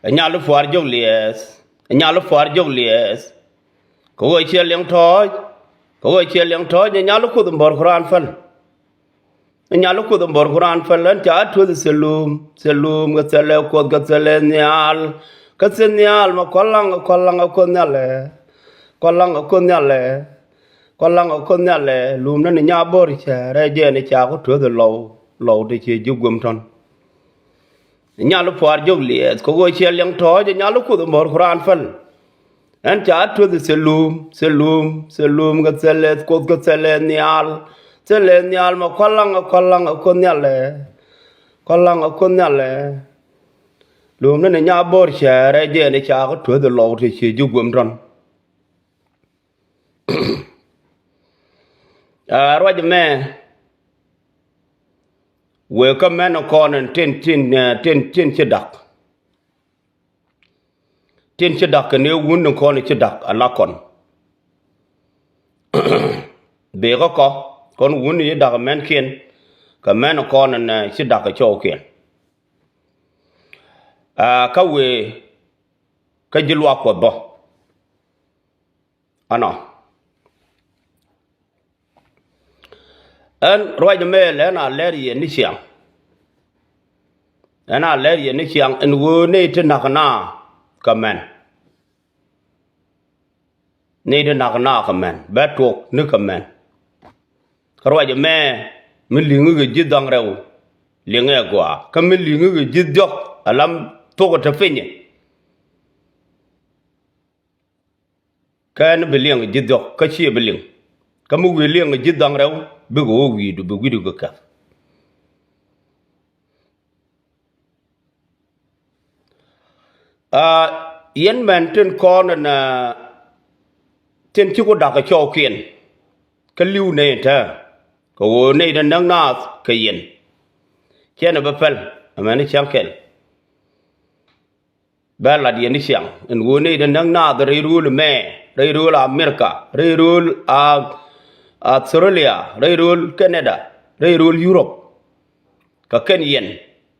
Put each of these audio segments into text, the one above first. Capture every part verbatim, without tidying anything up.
Ɛ nyal i̱ pua̱a̱r jiök liɛɛth, ɛ nyal i̱ pua̱a̱r jiök liɛɛth. Kɛ ɣöö ciɛ liɛŋ tɔ̱ɔ̱c, kɛ ɣöö ciɛ liɛŋ tɔ̱ɔ̱c, ɛ nyal i̱ Kuoth in bo̱r ku raan päl. Ɛ nyal i̱ Kuoth in bo̱r ku raan päl, ɛn ca tueth thil luum, thil luum, kɛ thilɛ Kuoth, kɛ thilɛ nhial, kɛ thil nhial ma Kua̱r laŋ, Kua̱r laŋ ɛ Kuoth nhialɛ, Kua̱r laŋ ɛ Kuoth nhialɛ, Kua̱r laŋ ɛ Kuoth nhialɛ, luumdä ni nya bo̱r cɛ, rɛy jɛɛn i̱ ca ku tueth lɔw, lɔw ti ci ji̱ guem tɔ̱n. Nyal pua̱a̱r jiök liɛɛth, kɛ ɣöö ciɛ liɛŋ tɔ̱ɔ̱c, ɛ nyal i̱ Kuoth in bo̱r ku raan päl. Ɛn ca tueth thil luum, thil luum, thil luum, kɛ thilɛ Kuoth, kɛ thilɛ nhial, thilɛ nhial ma Kua̱r laŋ, Kua̱r laŋ ɛ Kuoth nhialɛ, Kua̱r laŋ ɛ Kuoth nhialɛ. Luumdä ni nya bo̱r cɛ, rɛy jɛɛn i̱ ca ku tueth lɔw ti ci ji̱ guem tɔ̱n. Aa, ruac mɛ, wëë kä mɛn kɔn in tin, tin, ɛ, tin, tin ci da̱k. Tin ci da̱k kɛ ni wun in kɔn ci da̱k a la kɔn. Bëë kä kɔ, kɔn wun in ci da̱k mɛnkiɛn, kɛ mɛn kɔn in, ɛ, ci da̱k kɛ cɔwkiɛn. Aa, kä wëë, kä ji̱ luaak Kuɔth bä. Ɛnɔ. Ɛn ruac mɛ lɛ ɛn a lɛr yɛ ni ciaŋ. Ɛn a lɛr yɛ ni ciaŋ ɛn ɣöö nɛy ti nak na kɛ mɛn. Nɛy ti nak na kɛ mɛn. Bɛ tuɔk ni kɛ mɛn. Kä ruac mɛ mi li̱ŋi kɛ ji̱ dhaŋ rɛw. Li̱ŋɛ gɔaa. Kä mi li̱ŋi kɛ ji̱ dhiɔ̱k a lam thok ɛ te pinyɛ. Kä ɛn bi liɛŋ ji̱ dhiɔ̱k kä ciɛ bi liŋ. Kä mi wi̱i̱ liɛŋ ji̱ dhaŋ rɛw bikɛ wä wi̱i̱du bi wi̱i̱du kɛ kɛp. Aa, yɛn mɛn tin kɔn ɛn, aa, tin ci ku da̱k kɛ cɔwkiɛn. Kä li̱w nɛy tɛ kɛ ɣöö nɛy ti näk naath kɛ yɛn. Cɛn ɛ bä pɛl ɛmɛn i̱ cäŋ kɛl. Bɛ lat yɛn i̱ ciaŋ ɛn ɣöö nɛy ti näk naath rɛy rööl mɛ, rɛy rööl America, rɛy rööl, a, Australia, rɛy rööl Canada, rɛy rööl Europe. Kɛ kɛn yɛn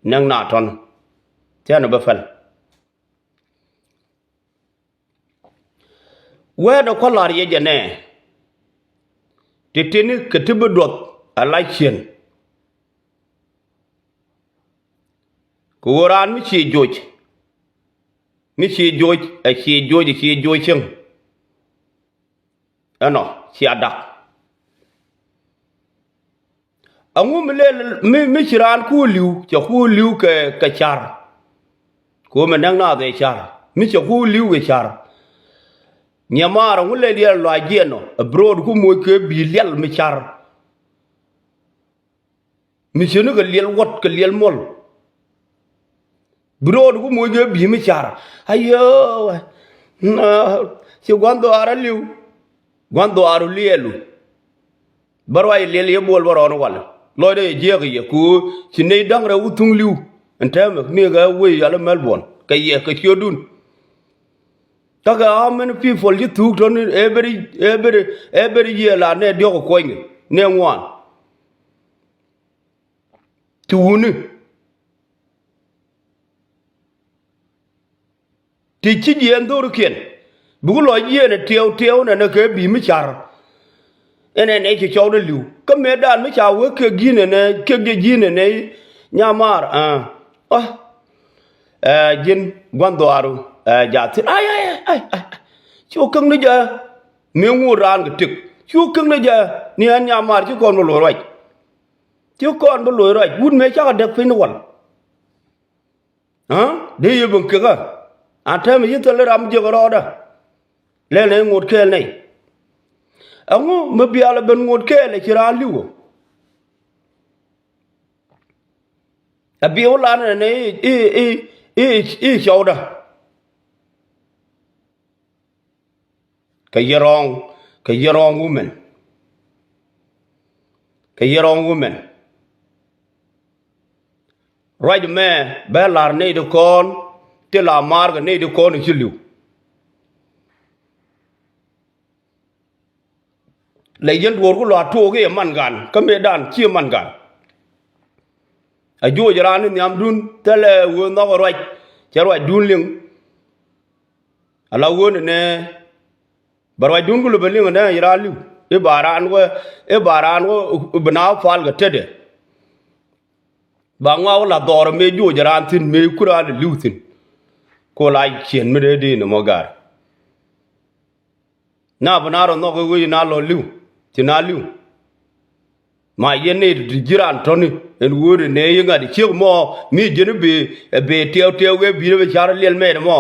näk naath tɔ̱n. Cɛn ɛ bä pɛl. Wɛɛt ɛ kua̱r la̱r yɛ jɛ nɛ. Ti tini kɛ ti bi duɔth a la ciën. Kɛ ɣöö raan mi cie joc. Mi cie joc, ɛ cie joc, ɛ cie joc cieŋ. Ɛnɔ, cia dak. Aŋu mi lɛl mi, mi ci raan ku li̱w, cɛ ku li̱w kɛ, kɛ car. Ku mɛ nɛŋ naath ɛ car. Mi cɛ ku li̱w kɛ car. Nyɛmaar aŋu lɛl yɛ lɔaac jiɛn ɔ, ɛ bi ro̱o̱d ku moc kɛ bi liɛl mi car. Mi ciöni kɛ liɛl wuɔ̱t kɛ liɛl muɔl. Bi ro̱o̱d ku moc kɛ bi̱i̱ mi car. Ayö, ci gua̱n dhɔaar ali̱w. Gua̱n dhɔaaru liɛlu. Bä ruac liɛl yɛ buɔl bä rɔɔn wal. Lɔcdä yɛ jiɛk yɛ ku ci nɛy da̱ŋ rɛw wä thuŋ li̱w. Ɛn täämɛ ni kɛ wec yal Melbourne. Kɛ yɛ kɛ ciötdun. Kakɛ how many people ci thuuk tɔ̱ni every, every, every year la nɛ diɔ̱k kuɔ̱ny nɛ ŋuan. Ti wuni. Ti ci jiɛɛn dhorikiɛn. Buk lɔ jiɛɛn ɛ tiɛw tiɛw nɛnɛ kɛ bi̱i̱ mi car. Ɛnɛ nɛ ci cɔwdɛ li̱w. Kä mëëdan mi ca wee kiɛk ji̱n ɛnɛ, kiɛk jɛ ji̱n ɛnɛ, nyamaar, ah. Ah. Ɛ, ji̱n gua̱n dhɔaaru, ɛ, jaathin. Ai, ai, ai, ai, ai. Ci wä käk ni jɛ. Mi ŋuut raan kɛ tëk. Ci wä käk ni jɛ. Ni ɛn nyamaar ci kɔn mi lo̱r ruac. Ci kɔn bi lo̱c ruac wut mëë cakɛ däk piny ni wal. Aa, dee yɛ ben kekä. An täämɛ ci thil ram jiäk rɔɔdä. Lɛl nɛy ŋot kɛɛl nɛy. Ɛŋu mi bial ɛ ben ŋot kɛɛl ɛ ci raan li̱w ɔ. Ɛ biɛ wä lan ɛ nɛy i̱, i̱, i̱, i̱ cɔwdä. Kɛ yɛ wrong, kɛ yɛ wrong women. Kɛ yɛ wrong women. Ruac mɛ bɛ la̱r nɛy ti kɔn ti la maar kɛ nɛy ti kɔn ci li̱w. Lɛ yɛn duɔ̱ɔ̱r ku lɔ a tuɔɔk i̱ ɛ man gan kä mëëdan ci ɛ man gan. A juɔc raan ni nhiamdun thilɛ wee nhɔk ɛ ruac. Cɛ ruacdun liŋ. Ala ɣöö nɛnɛ bɛ ruacdun kulɛ bɛ liŋ nɛ i̱ raan li̱w i̱ ba raan wä, i̱ ba raan wä bi na pal kɛ tetdɛ. Ba ŋuak wä la dhɔr mëë juɔc raan thi̱n mëë ku raan li̱w thi̱n. Ko la ciɛn mi dee dee ni mɔ ga̱r. Na bi na rɔ nhɔk i̱ wec na lɔ li̱w ci na li̱w. Ma yɛn ni ti ji̱ raan tɔ̱ni ɛn ɣööt ɛn nɛ yɛ ŋa̱t ciek mɔ mi ji̱n bi, bi tiɛw tiɛw kɛ bi̱i̱t bi car liɛl mɛɛt mɔ.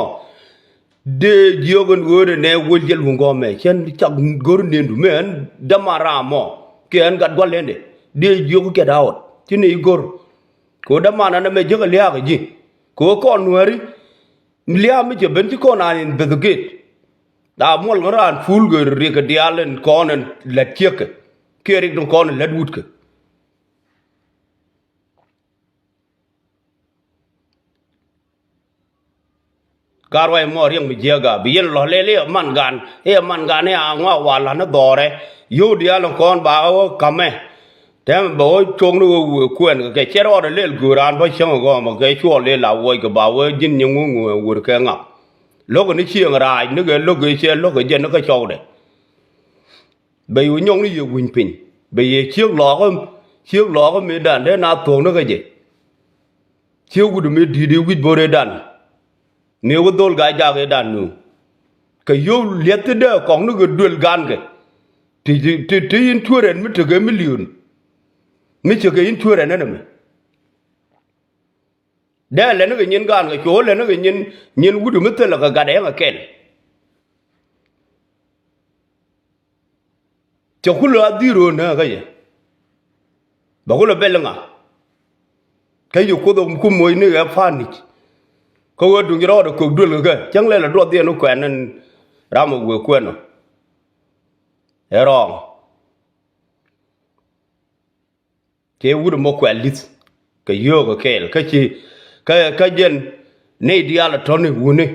Dee jiök ɛn ɣööt ɛn nɛ wä liɛl wä ŋɔmɛ cɛn cak go̱r nendu mɛ ɛn däman raam mɔ kɛ ɛn gat gua̱l ɛn dɛ. Dee jiök kɛ da̱wät ci ni go̱r. Kɛ wä däman ɛn ɛmɛ jiäk ɛ liaak ɛ ji̱ kɛ wä kɔn nuääri. Liaak mi cɛ ben ci kɔn an in beth gate. Daa muɔl kä raan pul kɛ riek kɛ diaal in kɔn in lät ciek kɛ kiɛ riek in kɔn in lät wut kɛ. Ka ruac mɔ riɛŋ mi jiɛk a bi yɛn lɔ lɛl iɛ man gan iɛ man gan iɛ a ŋɔak wal lan i̱ dhɔrɛ. Yio̱w diaal in kɔn ba ɣä wä kamɛ. Tɛmɛ bɛ wä cok ni wä wee kuɛn kɛ cɛ rɔɔdɛ lɛl göör an bä cäŋ gɔmɛ kɛ cuɔl lɛl a wuɔc kɛ ba wä ji̱n nyiŋ wä ŋuɛ wur kɛ ŋak. Lo̱k ni cieŋ rac ni kɛ lo̱k kɛ cɛ lo̱k kɛ jɛn ni kä cɔwdɛ. Bɛ yu nyɔŋ ni yɛ wi̱ny piny bɛ yɛ ciek lɔɔkä, ciek lɔɔkä mëëdan dee na thuɔ̱k ni kä jɛ. Ciek wut mëë di̱i̱t i̱ wi̱c bo̱r ëëdan. Mëë wä dhol ga̱a̱c jaak ëëdan nu kɛ yio̱w liɛth ti dee kɔk ni kɛ duël gankɛ. Ti ti ti insurance mi tekɛ million. Mi cɛ kɛ insurance ɛn ɛmɛ. Dee lɛn kɛ nyin gaan kɛ cuɔ lɛn kɛ nyin, nyin wut mi thilɛ kɛ gat ɛŋ kɛ kɛl. Cɛ kulɛ a dhir ɣöö nääkä yɛ. Bɛ kulɛ bɛl ŋa. Kä yi kuoth kum moc ni ɣɛ pa̱a̱n nic. Kä ɣöö duŋ ci rɔɔdɛ kök duël kɛ kɛ cäŋ lɛl a duɔth dhiɛn ni kuɛn ɛn ram ɛ wëë kuɛn ɔ. Ɛ rɔɔŋ. Cɛ wut mɔ kuɛl li̱th kɛ yio̱o̱k kɛ kɛɛl kä ci kä kä jɛn nɛy diaal a tɔ̱ni wuni.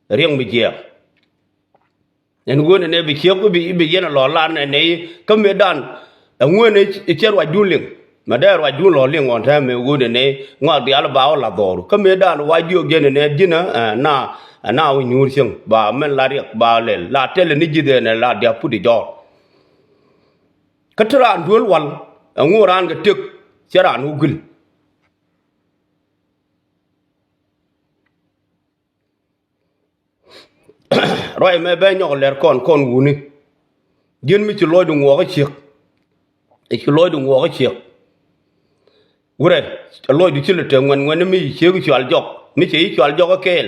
Riɛŋ mi jiɛɛk ɛn ɣöö nɛ nɛ bi ciek bi bi yɛn a lɔ lan ɛ nɛy kä mëëdan. Ɛŋuɛn ɛ cɛ ruacdun liŋ mɛ dee ruacdun lɔ liŋ ɣɔn tɛmɛ ɣöö nɛ nɛ ŋɔak diaal ba wä la dhɔru kä mëëdan wa jiök jɛn ɛ nɛ ji̱n ɛ na ɛ na wä nyuur cieŋ ba mɛn la riɛk ba lɛl la tɛl ɛ ni ji̱th ɛ nɛ la diak put i̱ jɔɔr. Kä te raan duel wal ɛŋu raan kɛ tëk cɛ raan wä guil. Ruac ɛmɛ bɛ nyɔk lɛr kɔn kɔn wuni. Ji̱n mi ci lɔcdu ŋuɔɔk kä ciek. Ci lɔcdu ŋuɔɔk kä ciek. Wurɛ a lɔcdu ci lɛ te ŋuɛn ŋuɛn mi ci ciek cual jɔk mi ci cual jɔk kä kɛɛl.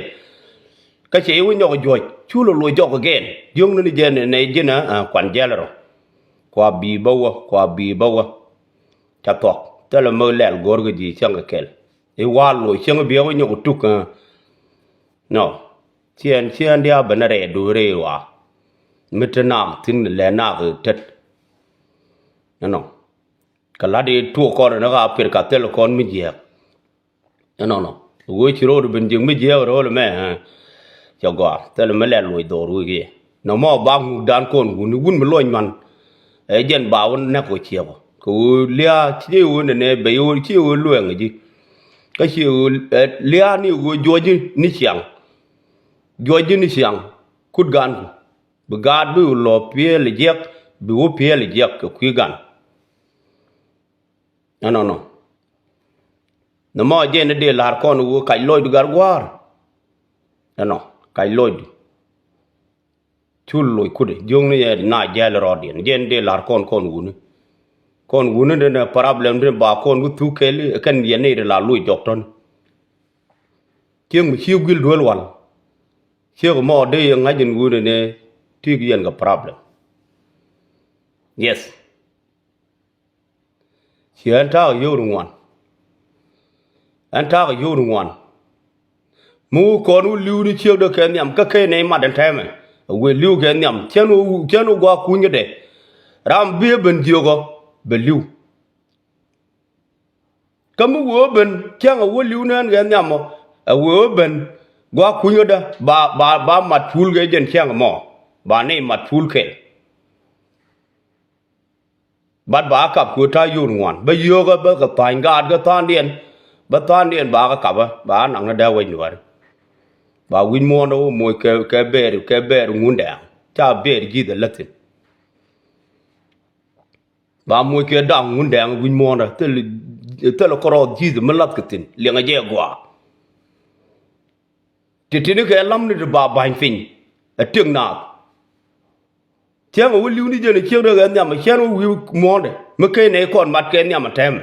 Kä cɛ i̱ wä nyɔk juɔ̱c cu lɔ loc jɔk again. Jiökni ni jɛn nɛ ji̱n a kuan jɛl rɔ. Kua bi̱i̱ bä wä kua bi̱i̱ bä wä. Ca thuɔk thilɛ mi lɛl go̱r kɛ ji̱ cäŋ kɛ kɛl. I̱ wa̱a̱ loc cäŋ bi̱i̱ wä nyɔk tuk. Nɔ ciɛn ciɛn diaal ben rɛɛ do̱o̱r rɛɛ wa̱a̱. Mi te naak thi̱n lɛ naak tet. Ɛnɔ kɛ la̱t i̱ tuɔɔk kɔn ni ka pir ka thil kɔn mi jiɛɛk. Ɛnɔnɔ wee ci ro̱o̱d ben ji̱k mi jiɛɛk ro̱o̱l mɛ. Cɛ gɔaa thil mi lɛl loc dho̱r wek i̱ nɔmɔ ba ŋukdan kɔn wuni wun mi lɔc nyuan. Ɛ jɛn ba wä nɛk wä ciɛk wä kɛ wee lia̱a̱ ci wee nɛnɛ bɛ ci wee luɛɛŋ ji̱. Kä ci wee lia̱a̱ ni wee juɔc ni ciaŋ. Juɔc ni ciaŋ kut ganku bi gaat bi wä lɔ piɛɛl jiɛk bi wä piɛɛl jiɛk kɛ kui̱ gan. Ɛnɔnɔ. Nɔmɔ jɛn i̱ dee la̱r kɔn wee kac lɔcdu gar gua̱a̱r. Ɛnɔ kac lɔcdu. Cul loc kutdɛ jiökni yɛ na jɛl rɔɔdiɛn jɛn dee la̱r kɔn kɔn wuni. Kɔn wuni dee nɛ problem dee ba kɔn wä thuk kɛɛli kɛn yɛn ni dee la loc jɔk tɔ̱ni. Ciek mi ci guil duel wal. Ciek mɔ dee yɛ ŋa̱c in wuni ni ti yɛn kɛ problem. Yes. Ci ɛn ta̱a̱ yio̱w ni ŋuan. Ɛn ta̱a̱ yio̱w ni ŋuan. Mi wä kɔn wä li̱w ni ciek dee kɛ nhiam kä kɛ nɛy mat ɛn tɛmɛ. Wëë li̱w kɛ nhiam cɛn wä cɛn wä gua̱a̱k kunyädɛ. Ram bi ɛ ben jiökɔ bɛ li̱w. Kä mi wëë wä ben cäŋ ɛ wä li̱w nɛn kɛ nhiam ɔ ɛ wëë wä ben gua̱a̱k kunyädɛ ba ba ba mat pul kɛ jɛn cäŋ mɔ ba nɛy mat pul kɛl. Bat ba a kap kɛ ɣöö ta̱a̱ yio̱w ni ŋuan bä yio̱o̱kä bä kɛ tha̱a̱ny gaat kä tha̱a̱ŋdiɛn. Bä tha̱a̱ŋdiɛn ba kä kapä ba naŋ ni dee wec nuääri. Ba wi̱c muɔ̱ɔ̱ndɛ wä moc kɛ, kɛ bɛɛr, kɛ bɛɛr Ŋundɛŋ. Ca bɛɛr ji̱th ɛ läthin. Ba moc kɛ da̱ŋ Ŋundɛŋ wi̱c muɔ̱ɔ̱ndɛ. Thil, thil kärɔɔth ji̱th mi lath kɛ thi̱n. Liɛŋɛ jɛ gɔaa. Ti tini kɛ lam ni ti ba ba̱ny piny. Ɛ tëk naath. Cäŋ ɛ wä li̱w ni jɛn ɛ ciek rɛ kɛ nhiam ɛ cän wä wi̱i̱ muɔ̱ɔ̱ndɛ mi keny nɛ kɔn mat kɛ nhiam ɛ tɛmɛ.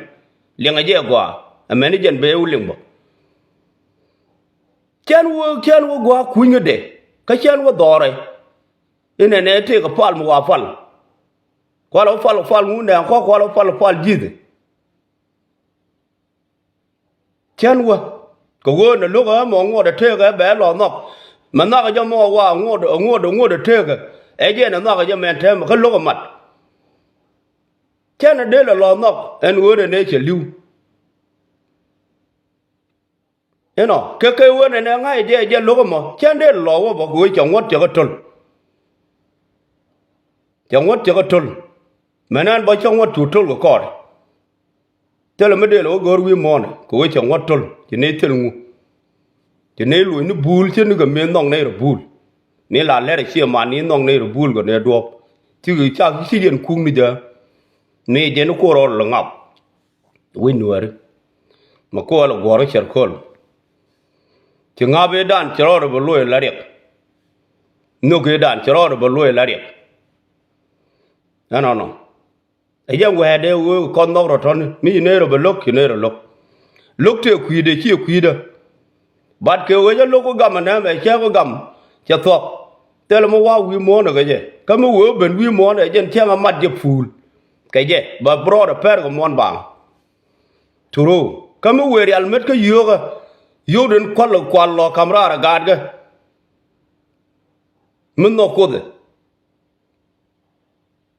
Liɛŋɛ jɛ gɔaa ɛ mɛni jɛn bee wä liŋ bä. Cän wä, cän wä gɔaa kunyädɛ kä cän wä dhɔrɛ. Inɛ nɛ tëëk ɛ pal mi wa pal. Kual wä pal, pal Ŋundɛŋ kɔk, kual wä pal, pal ji̱th. Cän wä kɛ ɣöö nɛ lo̱k ɛ mɔ ŋuɔt ɛ tëëk ɛ bɛ lɔ nhɔk. Mɛ nhɔk jɛ mɔ wa ŋuɔt, ŋuɔt, ŋuɔt ɛ tëëk ɛ jɛn ɛ nhɔk jɛ mɛn tɛmɛ kä lo̱k ɛ mat. Cän ɛ dee lɛ lɔ nhɔk ɛn ɣöö nɛ nɛ cɛ li̱w. Inɔ kɛ kɛ ɣöö nɛ nɛ ŋa̱c jɛ jɛ lo̱k ɛ mɔ cän dee lɛ lɔ wä bä kɛ ɣöö cɛ ŋuɔt cɛ kä to̱l. Cɛ ŋuɔ̱t cɛ kä to̱l. Mɛn ɛn bä cä ŋuɔ̱t cu to̱l kɛ kɔɔrɛ. Thilɛ mi dee lɛ wä go̱o̱r wi̱i̱ muɔ̱ɔ̱nɛ kɛ wee cɛ ŋuɔ̱t to̱l ci nɛy thil ŋu. Ci nɛy luɔ̱c ni buul ci ni kɛ mëë nhɔk nɛy rɔ buul. Ni la lɛr ɛ ciɛ man ni nhɔk nɛy rɔ buul kɛ nɛy duɔ̱ɔ̱p. Cikɛ cak ci yɛn kuk ni jɛ. Ni jɛ ni kuɔr rɔ lɛ ŋap. Wec nuääri. Mɛ kuɔɔl ɛ guɔ̱r cɛr köl. Ci ŋa̱p ëëdan cɛ rɔɔdɛ bɛ luɔ̱c la riɛk. Nhök ëëdan cɛ rɔɔdɛ bɛ luɔ̱c la riɛk. Ɛnɔnɔ. Ɛ jɛn wɛɛtdɛ wee kɔn nhɔk rɔ tɔ̱ni mi ci nɛy rɔ bɛ lo̱k ci nɛy rɔ lo̱k. Lo̱k tëë kui̱dɛ ciɛ kui̱dä. Bat kɛ wee cä lo̱k kä gam ɛnɛ mɛ cɛ kä gam cɛ thuɔ̱k. Thilɛ mi wa̱a̱ wi̱i̱ muɔ̱ɔ̱n ɛ kɛ jɛ kä mi wee ben wi̱i̱ muɔ̱ɔ̱n ɛ jɛn cäŋ ɛ mat jɛ puul. Kɛ jɛ bɛ bi rɔɔdɛ pɛr kɛ muɔ̱ɔ̱n baaŋ. Through kä mi wëë rial met kä yio̱o̱kä. Yio̱o̱k den kual kual lɔ ka̱m raar ɛ gaatkä. Mi nhɔk Kuoth ɛ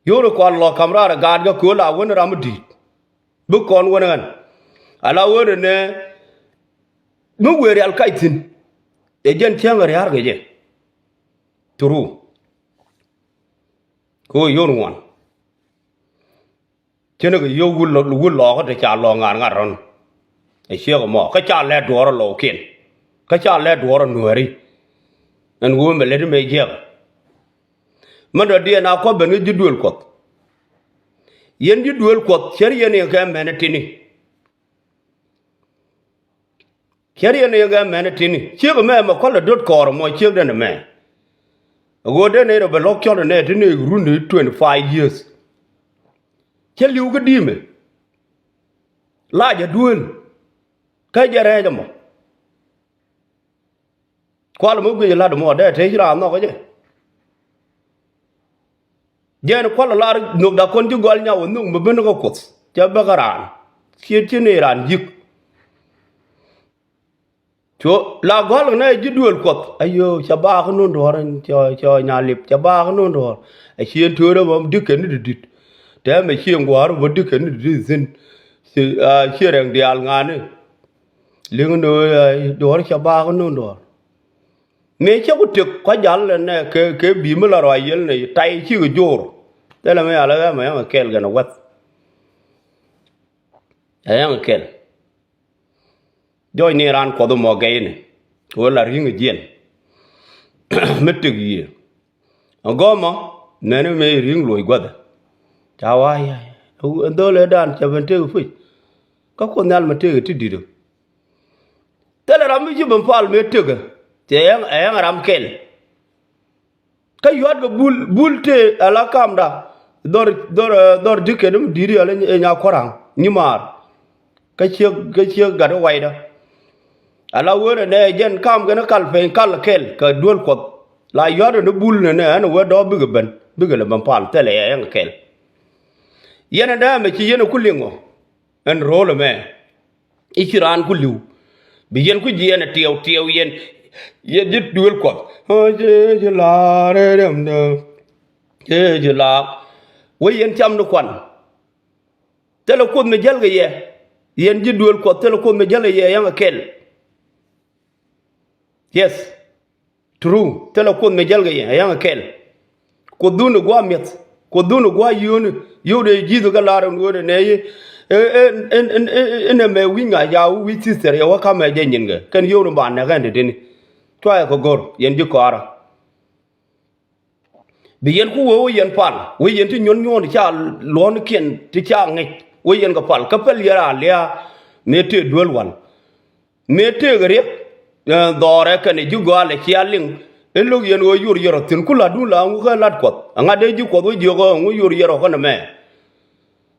yio̱o̱k den kual lɔ ka̱m raar ɛ gaatkä köö la wen ram mi di̱i̱t. Bi kɔn wen ɣän ala wen ɛ nɛ mi wëë rial kac thi̱n. Ɛ jɛn cäŋ ɛ ria̱a̱r kɛ jɛ. Through köö yio̱o̱k ŋuan. Cä ni kɛ yio̱w wul lɔ, wul lɔɔkä te ca lɔɔk ŋa̱r ŋa̱r rɔ̱n. Ɛ ciek ɛmɔ kä ca lɛt duɔɔr ɛ lɔɔkiɛn. Kä ca lɛt duɔɔr ɛ nuääri. Ɛn ɣöö mɛ lät mëë jiäk. Mɛn dɔ̱diɛn a kua̱ ben kä ji̱ duëël Kuɔth. Yɛn ji̱ duëël Kuɔth cär yɛn in kɛ mɛn ɛ tini. Cär yɛn in kɛ mɛn ɛ tini ciek ɛmɛ mɛ kua̱l ɛ do̱t kɔɔr ɛmɔ ciek den ɛmɛ. Ɛ ɣöö den in rɔ bɛ lɔ̱k cɔl ɛnɛ tini run i̱ twenty five years. Cä li̱w kä di̱i̱mɛ. Lac ɛ duëël. Kä jɛ rɛɛc ɛmɔ. Kual mi guic lat mɔ dee tëë ci raan nhɔk jɛ. Jɛn kual lar nhök da kɔn ci gɔl nyawä nhök mi ben kä Kuoth cɛ bä kä raan. Ciet ci ni raan ji̱k. Cu la gɔl nɛ ji̱ duëël Kuɔth ayö cɛ baak nun duɔ̱ɔ̱r cɛ, cɛ nyalip cɛ baak nun duɔ̱ɔ̱r. A cien töörä bä di̱k kɛn ni di̱t di̱t. Tɛmɛ cien gua̱a̱r bä di̱k kɛn ni di̱t di̱t thi̱n. Ci, a, ci rɛŋ diaal ŋa̱a̱ni. Liŋ ni ɣöö duɔ̱ɔ̱r cɛ baak ni duɔ̱ɔ̱r. Mëë cä ku tëk kua̱ jal ɛnɛ kɛ, kɛ bi̱i̱ mi la rɔa yiël ni tay cikɛ jo̱o̱r. Thilɛ mi yal ɛ ɣɛmɛ yɛn kɛl kɛn ɛ wɛth. Ɛ yɛn kɛl. Jɔc ni raan Kuɔth ɛmɔ gɛy ni ɣöö la ri̱ŋ ɛ jiɛn. Mi tëk yiëë. Agɔmɔ nɛni mëë ri̱ŋ luɔc gua̱thɛ. Ca wa̱a̱ ya̱ ɛn dho̱l ëëdan ca ben tëk puc. Kä Kuoth Nhial mi tëk ɛ ti di̱t ɛ. Thilɛ ram mi ci ben pal mëë tëk ɛ. Cɛ ɛŋ, ɛ ɛŋ ram kɛl. Kä yua̱tkɛ bul, bul tëë ala kamda. Dhɔr, dhɔr, dhɔr di̱t kɛn mi di̱t yɔl ɛ nya kua̱ra̱ŋ nyimaar. Kä ciek, kä ciek gat i̱ waydä. Ala wen ɛnɛ jɛn kam kɛn i̱ kal peny kal kɛl kɛ duel Kuɔth. La yua̱t ɛn i̱ bul nɛnɛ ɛn i̱ wee dɔ̱ɔ̱p bikɛ ben bikɛ lɛ ben pal thilɛ yɛ ɛn kɛl. Yɛn ɛn dee ɛmɛ ci yɛn i̱ ku liŋ ɔ ɛn ro̱o̱l ɛmɛ. I̱ ci raan ku li̱w bi yɛn ku jiɛɛn ɛ tiɛw tiɛw yɛn. Yɛn ji̱ duel Kuɔth ɔ ci ci la̱a̱r ɛ rɛmdä. Ci ci la̱a̱r wee yɛn cam ni kuan. Thilɛ Kuoth mi jäl kɛ yɛ. Yɛn ji̱ duëël Kuɔth thilɛ Kuoth mi jäl kɛ yɛ yɛn kɛ kɛl. Yes. True. Thilɛ Kuoth mi jäl kɛ yɛ yɛn kɛ kɛl. Kuothdun i̱ gua̱a̱ mi̱eth. Kuothdun i̱ gua̱a̱ yio̱o̱ni. Yio̱w dee ji̱th kɛ la̱r ɛn ɣöö dee nɛy i̱ Ɛn ɛmɛ wi̱c ŋa̱c ca wi̱c sister yɛ wä kamɛ jɛ nyinkɛ kɛn yio̱w ni ba nɛk ɛn ti tini. Cua yɛ kɛ go̱r yɛn ji̱ kɔaarä. Bi yɛn ku wee wä yɛn pal wee yɛn ti nyuɔ̱n nyuɔ̱n ti ca luɔ̱ɔ̱nikiɛn ti ca ŋic wee yɛn kɛ pal kä päl yɛn a liaa. Mëë tëë duel wal mëë tëëk riɛk dhɔrɛ kɛnɛ ji̱ gɔaalɛ cia liŋ. I̱ lo̱k yɛn ɣöö yor yɛrɔ thi̱n ku la̱tdun la ŋu kä la̱t kuɔth ɛŋa dee ji̱ kuɔth wä jiök ɣöö ŋu yor yɛrɔ känɛ mɛ.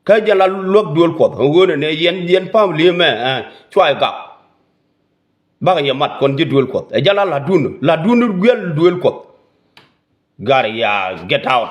Kä jɛn la luäk duel kuɔth ɣöö nɛ nɛ yɛn yɛn pam li̱i̱mɛ. Cua i̱ gak bakɛ yɛ mat kɔn ji̱ duel kuɔth ɛ jɛn la la̱tdun la̱tdun guiɛl duel kuɔth. Gar ya get out.